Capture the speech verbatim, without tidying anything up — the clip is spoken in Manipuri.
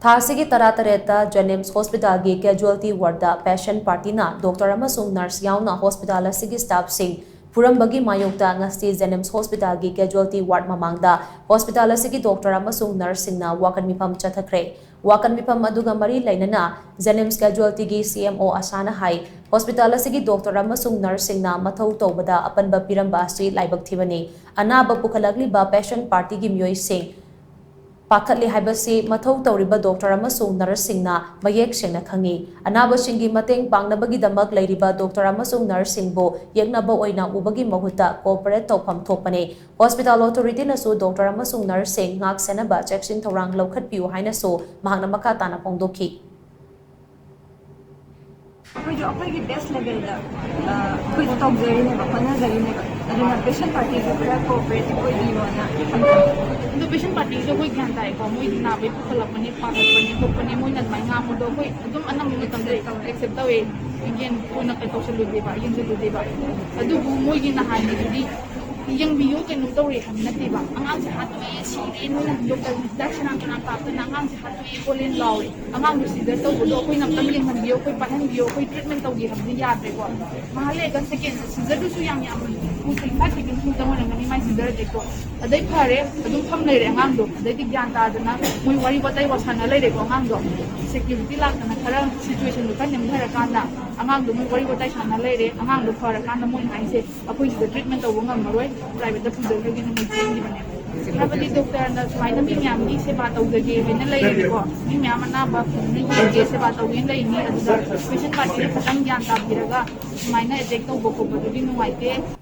ꯊꯥ ꯑꯁꯤꯒꯤ ꯇꯔꯥꯇꯔꯦꯠꯇ ꯖꯦꯅꯤꯝꯁ ꯍꯣꯁꯄꯤꯇꯥꯜꯒꯤ ꯀꯦꯖꯨꯋꯦꯜꯇꯤ ꯋꯥꯔꯗꯇ ꯄꯦꯁꯦꯟꯠ ꯄꯥꯔꯇꯤꯅ ꯗꯣꯛꯇꯔ ꯑꯃꯁꯨꯡ ꯅꯔꯁ ꯌꯥꯎꯅ ꯍꯣꯁꯄꯤꯇꯥꯜ ꯑꯁꯤꯒꯤ ꯁ꯭ꯇꯥꯐꯁꯤꯡ ꯐꯨꯔꯝꯕꯒꯤ ꯃꯥꯌꯣꯛꯇ ꯉꯁꯤ ꯖꯦꯅꯤꯝꯁ ꯍꯣꯁꯄꯤꯇꯥꯜꯒꯤ ꯀꯦꯖꯨꯋꯦꯜꯇꯤ ꯋꯥꯔꯗ ꯃꯃꯥꯡꯗ ꯍꯣꯁꯄꯤꯇꯥꯜ ꯑꯁꯤꯒꯤ ꯗꯣꯛꯇꯔ ꯑꯃꯁꯨꯡ ꯅꯔꯁꯁꯤꯡꯅ ꯋꯥꯀꯠ ꯃꯤꯐꯝ ꯆꯠꯊꯈ꯭ꯔꯦ꯫ ꯋꯥꯀꯠ ꯃꯤꯐꯝ ꯑꯗꯨꯒ ꯃꯔꯤ ꯂꯩꯅꯅ ꯖꯦꯅꯤꯝꯁ ꯀꯦꯖꯨꯋꯦꯜꯇꯤꯒꯤ ꯁꯤ ꯑꯦꯝ ꯑꯣ ꯑꯁꯥꯅ ꯍꯥꯏ, ꯍꯣꯁꯄꯤꯇꯥꯜ ꯑꯁꯤꯒꯤ ꯗꯣꯛꯇꯔ ꯑꯃꯁꯨꯡ ꯅꯔꯁꯁꯤꯡꯅ ꯃꯊꯧ ꯇꯧꯕꯗ ꯑꯄꯟꯕ ꯄꯤꯔꯝꯕ ꯑꯁꯤ ꯂꯥꯏꯕꯛ ꯊꯤꯕꯅꯤ꯫ ꯑꯅꯥꯕ ꯄꯨꯈꯠꯂꯛꯂꯤꯕ ꯄꯦꯁꯦꯟꯠ ꯄꯥꯔꯇꯤꯒꯤ ꯃꯤꯑꯣꯏꯁꯤꯡ ꯄꯥꯈꯠꯂꯤ ꯍꯥꯏꯕꯁꯤ ꯃꯊꯧ ꯇꯧꯔꯤꯕ ꯗꯣꯛꯇꯔ ꯑꯃꯁꯨꯡ ꯅꯔꯁꯁꯤꯡꯅ ꯃꯌꯦꯛ ꯁꯦꯡꯅ ꯈꯪꯏ꯫ ꯑꯅꯥꯕꯁꯤꯡꯒꯤ ꯃꯇꯦꯡ ꯄꯥꯡꯅꯕꯒꯤꯗꯃꯛ ꯂꯩꯔꯤꯕ ꯗꯣꯛꯇꯔ ꯑꯃꯁꯨꯡ ꯅꯔꯁꯁꯤꯡꯕꯨ ꯌꯦꯛꯅꯕ ꯑꯣꯏꯅ ꯎꯕꯒꯤ ꯃꯍꯨꯠꯇ ꯀꯣꯑꯣꯄꯔꯦꯠ ꯇꯧꯐꯝ ꯊꯣꯛꯄꯅꯤ꯫ ꯍꯣꯁꯄꯤꯇꯥꯜ ꯑꯣꯊꯣꯔꯤꯇꯤꯅꯁꯨ ꯗꯣꯛꯇꯔ ꯑꯃꯁꯨꯡ ꯅꯔꯁꯁꯤꯡ ꯉꯥꯛ ꯁꯦꯟꯅꯕ ꯆꯦꯛꯁꯤꯟ ꯊꯧꯔꯥꯡ ꯂꯧꯈꯠꯄꯤꯌꯨ ꯍꯥꯏꯅꯁꯨ ꯃꯍꯥꯛꯅ ꯃꯈꯥ ꯇꯥꯅ ꯐꯣꯡꯗꯣꯛꯈꯤ꯫ ꯑꯩꯈꯣꯏꯁꯨ ꯑꯩꯈꯣꯏꯒꯤ ꯕꯦꯁ ꯂꯦꯚꯦꯜꯗ ꯑꯩꯈꯣꯏꯁꯨ ꯇꯧꯖꯔꯤꯅꯦꯕ, ꯍꯣꯠꯅꯖꯔꯤꯅꯦꯕ꯫ ꯑꯗꯨꯅ ꯄꯦꯁꯦꯟ ꯄꯥꯔꯇꯤꯁꯨ ꯈꯔ ꯀꯣꯑꯣꯄꯔꯦꯇꯤꯚ ꯑꯣꯏꯕꯤꯌꯣꯅ ꯍꯥꯏꯖꯕꯅꯤ꯫ ꯑꯗꯣ ꯄꯦꯁꯦꯟ ꯄꯥꯔꯇꯤꯁꯨ ꯑꯩꯈꯣꯏ ꯒ꯭ꯌꯥꯟ ꯇꯥꯏꯀꯣ, ꯃꯣꯏꯗꯤ ꯅꯥꯕꯩ ꯄꯨꯈꯠꯂꯛꯄꯅꯤ, ꯄꯥꯈꯠꯄꯅꯤ, ꯈꯣꯠꯄꯅꯤ, ꯃꯣꯏꯅ ꯑꯗꯨꯃꯥꯏꯅ ꯉꯥꯡꯕꯗꯣ ꯑꯩꯈꯣꯏ ꯑꯗꯨꯝ ꯑꯅꯝꯕ ꯃꯇꯝꯗ ꯑꯦꯛꯁꯦꯞ ꯇꯧꯋꯦ꯫ ꯌꯦꯡ ꯀꯣꯟꯅ ꯀꯩ ꯇꯧꯁꯜꯂꯨꯗꯦꯕ, ꯌꯦꯡꯁꯤꯜꯂꯨꯗꯦꯕ꯫ ꯑꯗꯨꯕꯨ ꯃꯣꯏꯒꯤ ꯅꯍꯥꯟꯒꯤꯗꯨꯗꯤ ꯌꯦꯡꯕꯤꯌꯨ, ꯀꯩꯅꯣ ꯇꯧꯔꯦ ꯍꯥꯏꯕ ꯅꯠꯇꯦꯕ꯫ ꯑꯉꯥꯡꯁꯦ ꯍꯥꯠꯇꯣꯛꯑꯦ, ꯁꯤꯔꯦ, ꯅꯣꯏꯅ ꯗꯣꯛꯇꯔ ꯍꯤꯗꯥꯛ ꯁꯦꯔꯥꯟ ꯇꯨꯔꯥꯟ ꯀꯥꯞꯇꯅ ꯑꯉꯥꯡꯁꯦ ꯍꯥꯠꯇꯣꯛꯑꯦ ꯈꯣꯠꯂꯦꯅ ꯂꯥꯎꯔꯦ꯫ ꯑꯉꯥꯡꯗꯣ ꯁꯤꯖꯔ ꯇꯧꯕꯗꯣ ꯑꯩꯈꯣꯏꯅ ꯑꯝꯇꯪ ꯌꯦꯡꯍꯟꯕꯤꯌꯣ, ꯑꯩꯈꯣꯏ ꯄꯥꯏꯍꯟꯕꯤꯌꯣ, ꯑꯩꯈꯣꯏ ꯇ꯭ꯔꯤꯠꯃꯦꯟ ꯇꯧꯒꯦ ꯍꯥꯏꯕꯗꯤ ꯌꯥꯗ꯭ꯔꯦꯀꯣ꯫ ꯉꯥꯏꯍꯥꯛ ꯂꯩꯔꯒ ꯁꯦꯀꯦꯟ ꯁꯤꯖꯔꯗꯨꯁꯨ ꯌꯥꯝ ꯌꯥꯝ ꯇꯨ ꯇ꯭ꯋꯦꯟꯇꯤ ꯐꯥꯏꯚ ꯁꯦꯀꯦꯟ ꯈꯛꯇꯪ ꯑꯣꯏꯔꯝꯒꯅꯤ ꯃꯥꯏ ꯁꯤꯖꯔ ꯑꯦꯇꯦꯛꯇꯣ꯫ ꯑꯗꯩ ꯐꯔꯦ, ꯑꯗꯨꯝ ꯐꯝ ꯂꯩꯔꯦ ꯑꯉꯥꯡꯗꯣ꯫ ꯑꯗꯩꯗꯤ ꯒ꯭ꯌꯥꯟ ꯇꯥꯗꯅ ꯃꯣꯏ ꯋꯥꯔꯤ ꯋꯥꯇꯥꯏ ꯋꯥꯁꯥꯟꯅ ꯂꯩꯔꯦꯀꯣ ꯑꯉꯥꯡꯗꯣ꯫ ꯁꯦꯀ꯭ꯌꯨꯔꯤꯇꯤ ꯂꯥꯛꯇꯅ ꯈꯔ ꯁꯤꯆꯨꯋꯦꯁꯟꯗꯣ ꯈꯔ ꯅꯦꯝꯊꯔꯀꯥꯟꯗ ꯑꯉꯥꯡꯗꯣ ꯃꯣꯏ ꯋꯥꯔꯤ ꯋꯥꯇꯥꯏ ꯁꯥꯟꯅ ꯂꯩꯔꯦ꯫ ꯑꯉꯥꯡꯗꯣ ꯐꯔꯀꯥꯟꯗ ꯃꯣꯏꯅ ꯍꯥꯏꯁꯦ, "ꯑꯩꯈꯣꯏ ꯁꯤꯗ ꯇ꯭ꯔꯤꯠꯃꯦꯟ ꯇꯧꯕ ꯉꯝꯃꯔꯣꯏ, ꯄ꯭ꯔꯥꯏꯚꯦꯠꯇ ꯄꯨꯖꯈ꯭ꯔꯒꯦꯅ" ꯃꯣꯏ ꯆꯦꯟꯈꯤꯕꯅꯦꯕ꯫ ꯍꯥꯏꯕꯗꯤ ꯗꯣꯛꯇꯔꯅ ꯁꯨꯃꯥꯏꯅ ꯃꯤ ꯃꯌꯥꯝꯒꯤ ꯁꯦꯕꯥ ꯇꯧꯖꯒꯦ ꯍꯥꯏꯅ ꯂꯩꯔꯦꯀꯣ, ꯃꯤ ꯃꯌꯥꯝ ꯑꯅꯥꯕ ꯐꯖꯅ ꯌꯦꯡꯒꯦ, ꯁꯦꯕꯥ ꯇꯧꯒꯦꯅ ꯂꯩꯔꯤꯅꯤ꯫ ꯑꯗꯨꯗ ꯄꯦꯁꯦꯟ ꯄꯥꯔꯇꯤꯗ ꯈꯤꯇꯪ ꯒ꯭ꯌꯥꯟ ꯇꯥꯕꯤꯔꯒ ꯁꯨꯃꯥꯏꯅ ꯑꯦꯇꯦꯛ ꯇꯧꯕ ꯈꯣꯠꯄꯗꯨꯗꯤ ꯅꯨꯡꯉꯥꯏꯇꯦ꯫